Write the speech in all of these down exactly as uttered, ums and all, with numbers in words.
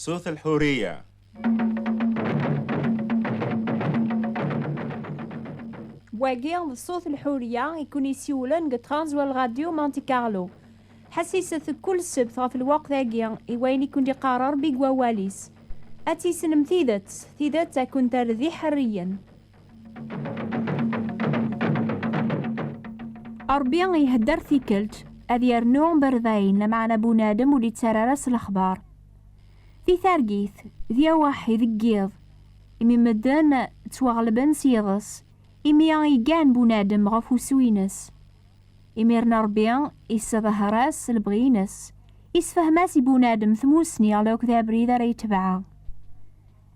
Sut al-Hurriya. Wagi d Sut al-Hurriya i kun-isiwlen deg Transwal Radio Monte Carlo. Ḥassiset kul ssebt ɣef lweqt-agi i wayen i kun-d-iqqar Ṛebbi deg wawal-is. Ad tissnem tidet, tidet ad kun-terr d iḥerriyen. Ṛebbi ihedder tikkelt, ad yernu berdayen, lameɛna bunadem ur ittarra ara s lexbar. Di targit, di awaḥi, deg yiḍ, imi medden ttwaɣelben s yiḍes, imi igan bunadem ɣef usu-ines. Imiren Ṛebbi isseḍher-as lebɣi-ines, isfehhem-as i bunadem tmusni akked abrid ara yetbeɛ.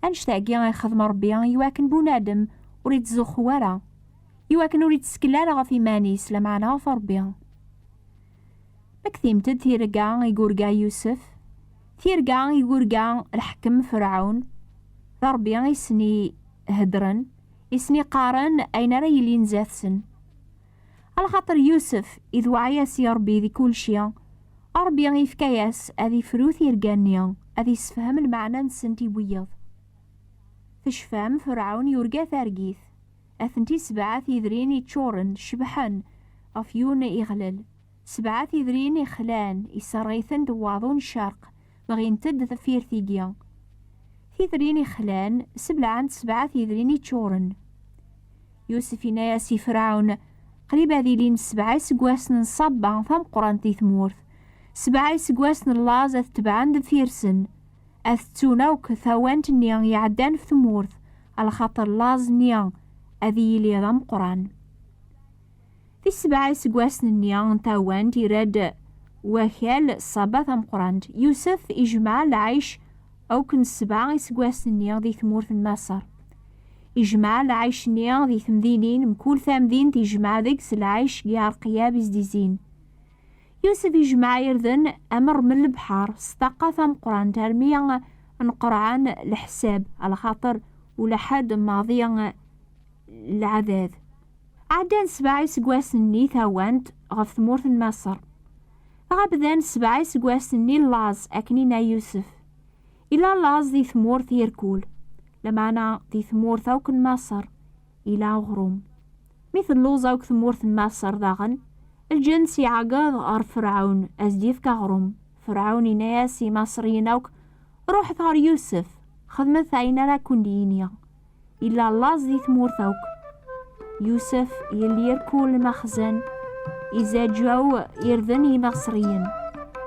Annect-agi i xedm Ṛebbi iwakken bunadem ur ittzuxxu ara, iwakken ur ittsekl ara ɣef iman-is, lameɛna ɣef Ṛebbi. Mmektimt-d tirga i yurga Yusef, tirga i yurga lḥekem Ferɛun, d Ṛebbi i sen-iheddren, i sen-iqqaren ayen ara yilin zdat-sen. Alaxaṭer Yusef idweɛ-yas i Ṛebbi di kulci, Ṛebbi ifka-yas ad ifru tirga-nni, ad issefhem lmeɛna-nsent i wiyeḍ. Tecfam, Ferɛun yurga targit. Atenti sebɛa tidrin iččuren, cebḥen, ɣef yiwen iɣlel. Sebɛa tidrin ixlan, isserɣ-itent waḍu n ccerq, bɣint-d tafyirt-igi. Tidrin ixlan, seblaɛent sebɛa tidrin iččuren. Yusef yenna-yas i Ferɛun, qrib ad ilin sebɛa iseggasen n ṣṣaba tameqqrant di tmurt. Sebɛa iseggasen n laẓ ad tebɛen deffir-sen. Ad ttun akk tawant-nni iɛeddan f tmurt, alaxaṭer laẓ-nni ad yili d ameqqran. Di sebɛa iseggasen-nni n tawant, irra-d wakal ṣṣaba tameqqrant. Yusef ijmeɛ lɛic akk n sebɛa iseggasen-nni di tmurt n Maṣer. Ijmeɛ lɛic-nni di temdinin, mkul tamdint ijmeɛ deg-s lɛic n yiɛerqiyab izdizin. Yusef ijmeɛ irden am rrmel n lebḥer s ṭṭaqa tameqqrant armi nqerɛen leḥsab, alaxaṭer ula ḥedd maḍi leɛdad. Ɛeddan sebɛa iseggasen-nni tawant ɣef tmurt n Maṣer. Dɣa bdan sebɛa iseggasen-nni n laẓ, akken inna Yusef. Ila laẓ di tmurt irkul, lameɛna di tmurt akk n Maṣer ila uɣrum. Mi telluẓ akk tmurt n Maṣer daɣen, lǧens iɛeggeḍ ɣer Ferɛun, a s-d-yefk aɣrum. Ferɛun yenna-yas i Imaṣriyen akk, ruḥet ɣer Yusef, xedmet ayen ara ken-d-yini. Illa laẓ di tmurt akk. Yusef yelli irkul lmexzen, izaǧǧaw irden i Imaṣriyen.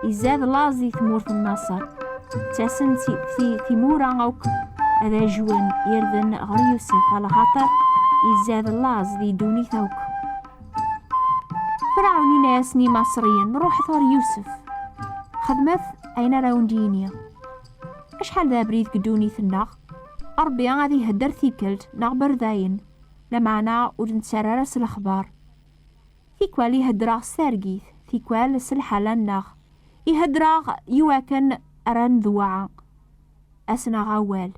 Izad laẓ di tmurt n Maṣer. Ttasen ti-, ti-, timura akk ad ajwen irden ɣer Yusef, alaxaṭer izad laẓ di ddunit akk. Ferɛun yenna-yasen i Imaṣriyen, ruḥet ɣer Yusef, xedmet ayen ara awen-d-yini. Acḥal d abrid deg ddunit-nneɣ, Ṛebbi ad ihedder tikkelt neɣ berdayen, lameɛna ur nettarra ara s lexbar. Tikwal ihedder-aɣ s targit, tikwal s lḥala-nneɣ. Ihedder-aɣ iwakken ara nedweɛ, ad s-naɣ awal,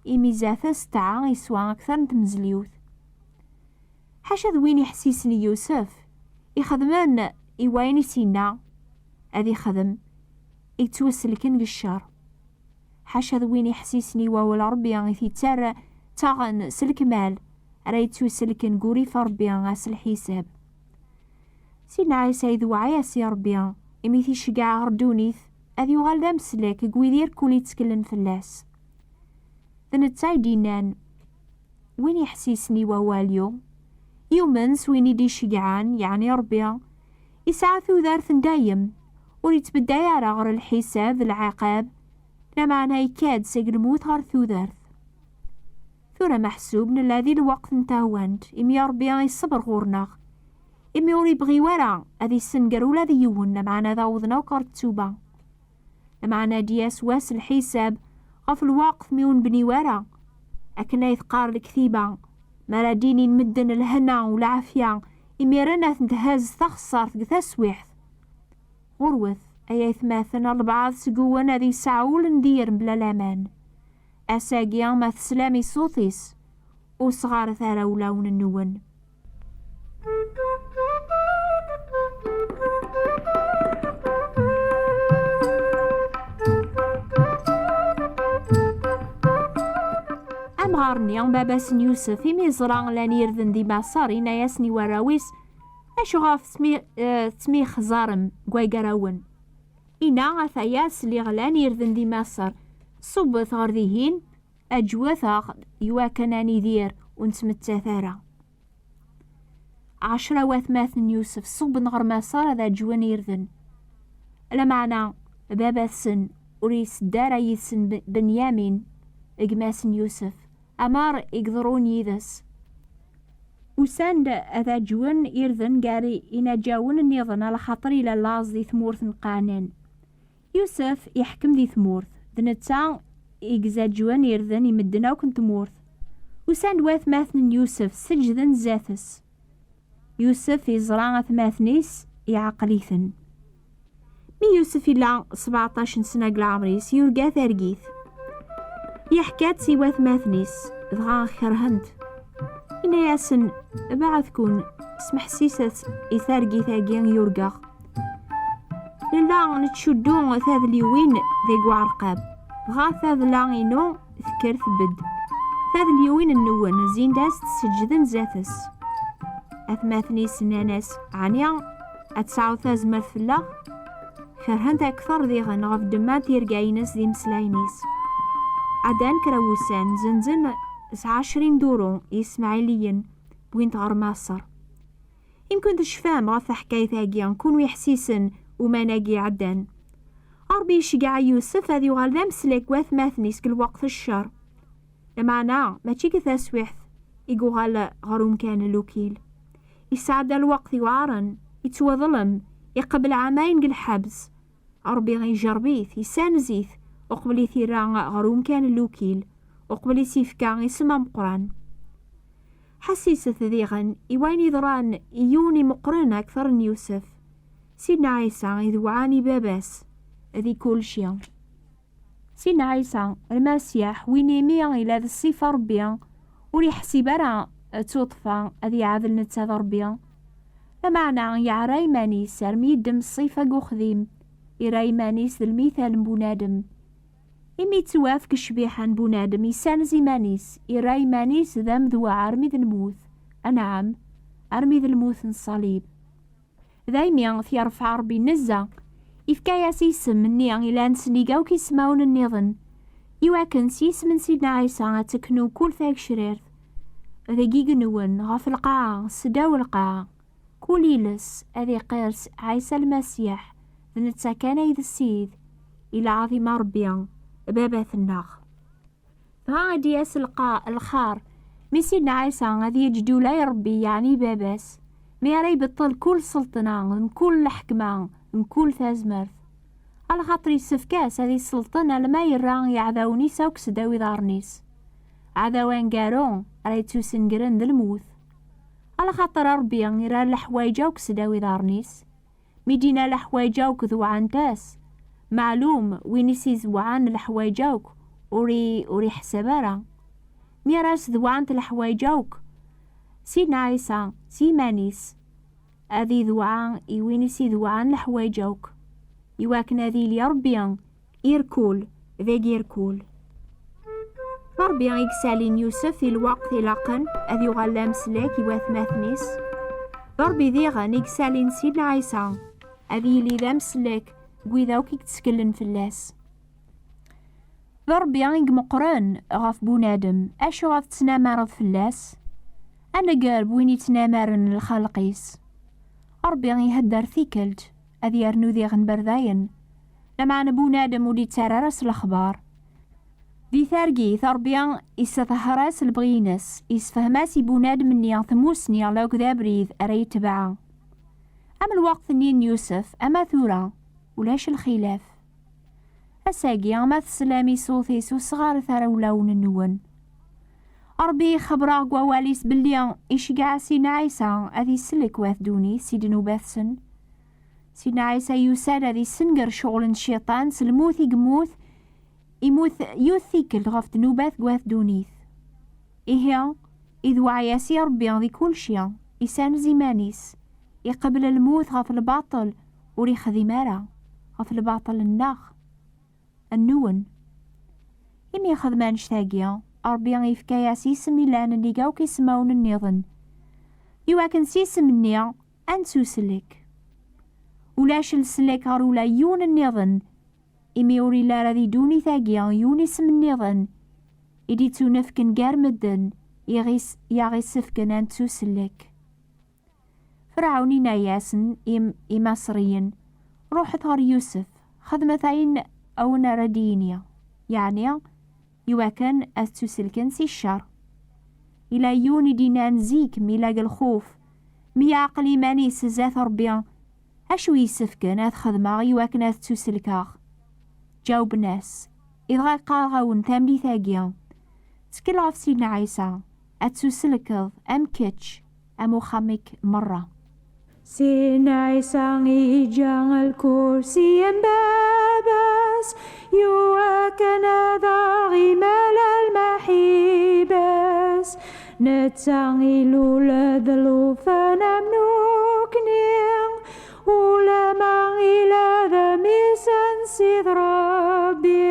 imi zdat-s ttɛa iswa akter n tmezliwt. Ḥaca d win iḥessisen i Yusef, ixedmen i wayen i s-yenna ad ixdem, i yettwaselken deg ccer. Ḥaca d win iḥessisen i wawal Ṛebbi i t-ittarra ttaɣen s lekmal, ara yettwaselken deg urrif n Ṛebbi ass lḥisab. Sidna Ɛisa idweɛ-as i Ṛebbi, imi t-iceggeɛ ɣer ddunit, ad yuɣal d ameslak deg wid irkul itteklen fell-as. D netta i d-yennan, win iḥessisen i wawal-iw, yumen s win i d-iceggɛen, yeɛni Ṛebbi, yesɛa tudert n dayem, ur yettbedday ara ɣer lḥisab d lɛiqab, lameɛna yekka-d seg lmut ɣer tudert. Tura meḥsub nella di lweqt n tahwant, imi Ṛebbi iṣebber ɣur-neɣ, imi ur yebɣi ara ad issenger ula d yiwen, lameɛna ad awḍen akk ɣer ttuba. Lameɛna ad d-yas wass lḥisab ɣef lweqt mi ur nebni ara. Akken ay teqqar lektiba, mi ara d-inin medden lehna u lɛafya, imiren ad ten-thez taxeṣṣart deg taswiɛt. Ɣurwet, ay aytmaten, albaɛḍ seg-wen ad yesɛu ul n dir mebla laman. Ass-agi, ma teslam i ṣṣut-is, ur sɣaret ara ulawen-nwen. Qqaren-nni baba-s n Yusef, imi yeẓra llan irden di Maṣer, yenna-yasen i warraw-is: "Acuɣer tettmi-, eh, tettemyexzarem deg wagrawen? Inna, ataya sliɣ llan irden di Maṣer. Ṣubbet ɣer dihin, aǧwet-aɣ-d iwakken ad nidir ur nettmettat ara." Ɛecra watmaten n Yusef ṣubben ɣer Maṣer ad aǧwen irden. Lameɛna baba-tsen ur isedda ara yid-sen B-, Benyamin, gma-s n Yusef, amar i iḍrun yid-s. Usan-d ad aǧwen irden gar i-, inaǧawen nniḍen, alaxaṭer ila laẓ di tmurt n Qɛanan. Yusef iḥkem di tmurt, d netta i izaǧwen irden i medden akk n tmurt. Usan-d watmaten n Yusef, seǧden zdat-s. Yusef iẓra atmaten-is, iɛqel-iten. Mi Yusef ila sebɛeṭṭac n sna deg leɛmer-is, yurga targit. Yeḥka-tt i watmaten-is, dɣa kerhen-t. Inna-yasen: "Beɛɛdet-ken, smeḥsiset i targit-agi yurga. Nella nettcuddu tadliwin deg uɛerqab, dɣa tadla-inu tekker tbedd. Tadliwin-nwen zin-d-as tseǧǧden zdat-s." Atmaten-is nnan-as: "Ɛni ad tesɛuḍ tazmert fell-aɣ?" Kerhen-t akteṛ diɣen ɣef ddemma n tirga-ines d imeslayen-is. Ɛeddan kra wussan, zenzen s ɛecrin duru i Ismaɛiliyen, wwin-t ɣer Maṣer. Imken tecfam ɣef teḥkayt-agi, kunwi ḥsisen uman-agi iɛeddan. Ṛebbi iceggeɛ Yusef ad yuɣal d ameslak deg watmaten-is deg lweqt n ccer. Lameɛna mačči deg taswiɛt i yuɣal ɣer umkan n lukil. Isɛedda lweqt iweɛṛen, ittwaḍlem, iqbel ɛamayen deg lḥebs. Ṛebbi ijerreb-it, issanez-it, uqbel i t-irra ɣer umkan n lukil, uqbel i s-ifka isem ameqqran. Ḥessiset diɣen i wayen yeḍran i yiwen imeqqren akteṛ n Yusef, Sidna Ɛisa idewɛan i baba-s di kulci. Sidna Ɛisa, Lmasiḥ, win imi ila d ṣṣifa Ṛebbi, ur iḥsib ara d tuṭṭfa ad iɛadel netta d Ṛebbi. Lameɛna yeɛra iman-is armi yeddem ṣṣifa deg uxdim, irra iman-is d lmital n bunadem. Imi yettwaf deg ccbiḥa n bunadem, issanez iman-is, irra iman-is d amedwaɛ armi d lmut, anɛam, armi d lmut n ṣṣalib. Daymi t-yerfeɛ Ṛebbi nnezza, ifka-yas isem-nni ilan sennig akk ismawen nniḍen, iwakken s yisem n Sidna Ɛisa ad teknu kul tagecrirt deg igenwen, ɣef lqaɛa, seddaw lqaɛa, kul iles ad iqir s Ɛisa Lmasiḥ, d netta kan ay d Ssid, i lɛaḍima Ṛebbi, Baba-tneɣ. Dɣa ad d-yas lqa-, lxar, mi Sidna Ɛisa ad yeǧǧ ddula i Ṛebbi, yeɛni Baba-s, mi ara ibeṭṭel kul sselṭna, mkul lḥekma, mkul tazmert. Alaxaṭer yessefk-as ad isselṭen alma yerra iɛdawen-is akk seddaw iḍarren-is. Aɛdaw aneggaru ara yettusengren d lmut. Alaxaṭer Ṛebbi irra leḥwayeǧ akk seddaw iḍarren-is. Mi d-yenna leḥwayeǧ akk dewɛent-as, meɛlum win i s-izewɛen leḥwayeǧ akk ur i-, ur iḥsab ara. Mi ara s-dewɛent leḥwayeǧ akk, Sidna Ɛisa s yiman-is ad idewɛa i win i s-idewɛen leḥwayeǧ akk, iwakken ad yili Ṛebbi irkul deg irkul. D Ṛebbi i yessalin Yusef i lweqt ilaqen ad yuɣal d ameslak i watmaten-is. D Ṛebbi diɣen i yessalin Sidna Ɛisa ad yili d ameslak n wid akk i yetteklen fell-as. D Ṛebbi i imeqqren ɣef bunadem, acu ɣef tettnamareḍ fell-as? Anegger n win yettnamaren lxalq-is. Ṛebbi ihedder tikkelt, ad yernu diɣen berdayen. Lameɛna bunadem ur d-ittarra ara s lexbar. Di targit, Ṛebbi isseḍher-as lebɣi-ines, isefhem-as i bunadem-nni tmusni akked abrid ara yetbeɛ. Am lweqt-nni n Yusef, ama tura, ulac lxilaf. Ass-agi, ma teslam i ṣṣut-is, ur sɣaret ara ulawen-nwen. Ṛebbi ixebber-aɣ deg wawal-is belli iceggeɛ Sidna Ɛisa ad isellek wat ddunit si ddnubat-sen. Sidna Ɛisa yusa-d ad issenger ccɣel n cciṭan s lmut i yemmut, imut yiwet tikkelt ɣef ddnubat deg wat ddunit. Ihi, idweɛ-yas i Ṛebbi di kulci, isanez iman-is, iqbel lmut ɣef lbaṭel ur ixdim ara, ɣef lbaṭel-nneɣ, nwen. Imi yexdem annect-agi, Ṛebbi ifka-yas isem illan nnig akk ismawen nniḍen, iwakken s isem-nni ad nettuslek. Ulac leslak ɣer ula yiwen nniḍen, imi ur illi ara di ddunit-agi yiwen isem nniḍen i d-ittunefken gar medden i ɣ-is-, i aɣ-isefken ad nettuslek. Ferɛun inna-yasen i Imaṣriyen: "Ruḥet ɣer Yusef, xedmet ayen awen ara d-yini, yeɛni iwakken ad ttuselken si ccer." Ila yiwen i d-innan zik mi ila deg lxuf, mi yeɛqel iman-is zdat Ṛebbi: "Acu i yessefken ad xedmeɣ iwakken ad ttuselkeɣ?" Ǧawben-as: "Idɣa qqareɣ-awen tameddit-agi, ttkel ɣef Sidna Ɛisa, ad ttuselkeḍ am kečč, am uxxam-ik merra." Sidna Ɛisa iǧǧa lkursi n baba-s, iwakken ad aɣ-imal a lmaḥiba-s. Netta ilul d llufan am nukni, ulama ila d mmi-s n Ssid Ṛebbi.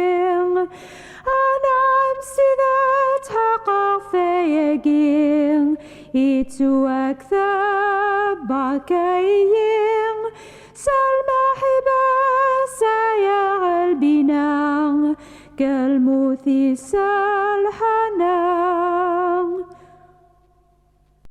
Anɛam Ssid, tḥeqqeɣ ɣef wayagi, ittwakteb berka-iyi. S lmaḥiba sɛiɣ lbina, kelmut-is